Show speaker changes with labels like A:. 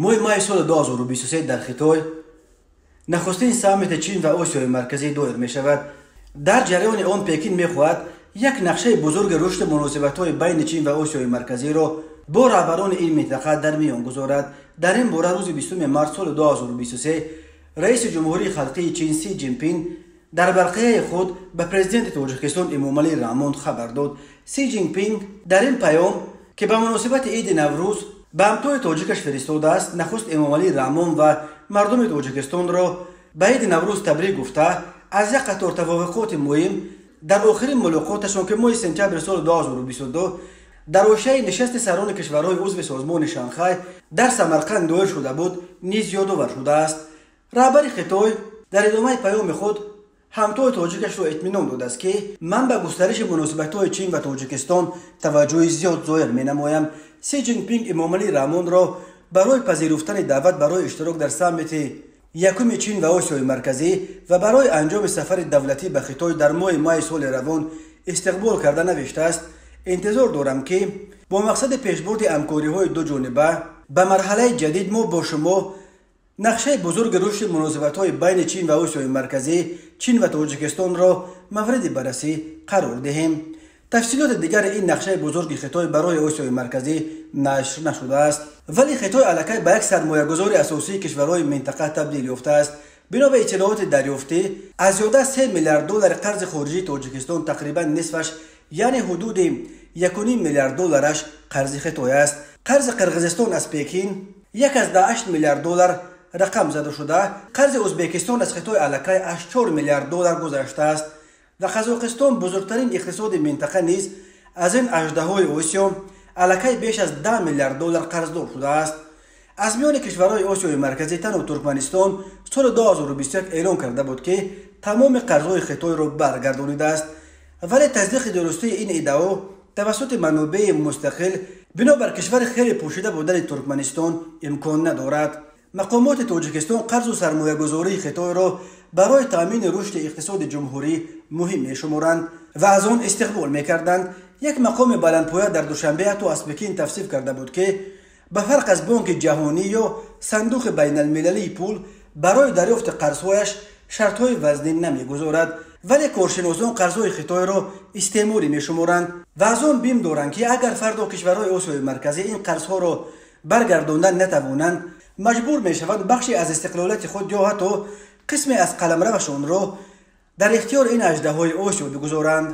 A: Моҳи майи соли 2023 дар Хитой нахустин саммити Чин ва Осиёи Марказӣ доир мешавад. Дар ҷараёни он Пекин мехоҳад як нақшаи бузурги рушди муносибатҳои байни Чин ва Осиёи Марказиро бо раҳбарони ин минтақа дар миён гузорад. Дар ин бора рӯзи 20 март соли 2023 раиси Ҷумҳурии Халқии Чин Си Ҷинпин дар барқияи худ ба президенти Тоҷикистон Эмомалӣ Раҳмон хабар дод. Си Ҷинпин дар ин паём, ки ба муносибати иди Наврӯз ба ҳамтои тоҷикаш фиристодааст, нахуст Эмомалӣ Раҳмон ва мардуми Тоҷикистонро ба иди Наврӯз табрик гуфта, аз як қатор тавофуқоти муҳим дар охирин мулоқоташон, ки моҳи сентябри соли 2022 дар ҳошияи нишасти сарони кишварҳои узви Созмони Шанхай дар Самарқанд доир шуда буд, низ ёдовар шудааст. Раҳбари Хитой дар идомаи паёми худ ҳамтои тоҷикашро итминон додааст, ки ман ба густариши муносибатҳои Чин ва Тоҷикистон таваҷҷӯҳи зиёд зоҳир менамоям. Си Ҷинпинг Эмомалӣ Раҳмонро барои пазируфтани даъват барои иштирок дар саммити якуми Чин ва Осиёи Марказӣ ва барои анҷоми сафари давлатӣ ба Хитой дар моҳи майи соли равон истиқбол карда навиштааст: интизор дорам, ки бо мақсади пешбурди ҳамкориҳои дуҷониба ба марҳалаи ҷадид мо бо шумо нақшаи бузурги рушди муносибатҳои байни Чин ва Осиёи Марказӣ, Чин ва Тоҷикистонро мавриди баррасӣ қарор диҳем. Тафсилоти дигари ин нақшаи бузурги Хитой барои Осиёи Марказӣ нашр нашудааст, вале Хитой аллакай ба як сармоягузори асосии кишварҳои минтақа табдил ёфтааст. Бино ба иттилооти дарёфтӣ, аз зиёда 3 миллиард доллари қарзи хориҷии Тоҷикистон тақрибан нисфаш, яъне ҳудуди 1,5 миллиард доллараш, қарзи Хитой аст. Қарзи Қирғизистон аз Пекин 1,8 миллиард доллар рақам зада шуда, қарзи Ӯзбекистон аз Хитой аллакай 4 миллиард доллар гузаштааст ва Қазоқистон, бузургтарин иқтисоди минтақа, низ аз ин аждаҳои Осиё аллакай беш аз 10 миллиард доллар қарздор шудааст. Аз миёни кишварҳои Осиёи Марказӣ танҳо Туркманистон соли 2021 эълон карда буд, ки тамоми қарзҳои Хитойро баргардонидааст, вале тасдиқи дурустии ин иддао тавассути манобеи мустақил бинобар кишвари хеле пӯшида будани Туркманистон имкон надорад. Мақомоти Тоҷикистон қарзу сармоягузории Хитойро барои таъмини рушди иқтисоди ҷумҳурӣ муҳим мешуморанд ва аз он истиқбол мекарданд. Як мақоми баландпоя дар Душанбе ҳатто аз Пекин тавсиф карда буд, ки ба фарқ аз Бонки Ҷаҳонӣ ё Сандуқи Байналмилалии пул барои дарёфти қарзҳояш шартҳои вазнин намегузорад. Вале коршиносон қарзҳои Хитойро истеъморӣ мешуморанд ва аз он бим доранд, ки агар фардо кишварҳои Осиёи Марказӣ ин қарзҳоро баргардондан натавонанд, маҷбур мешаванд бахше аз истиқлолияти худ ё ҳатто қисме аз қаламравашонро дар ихтиёри ин аждаҳои Осиё бигузоранд.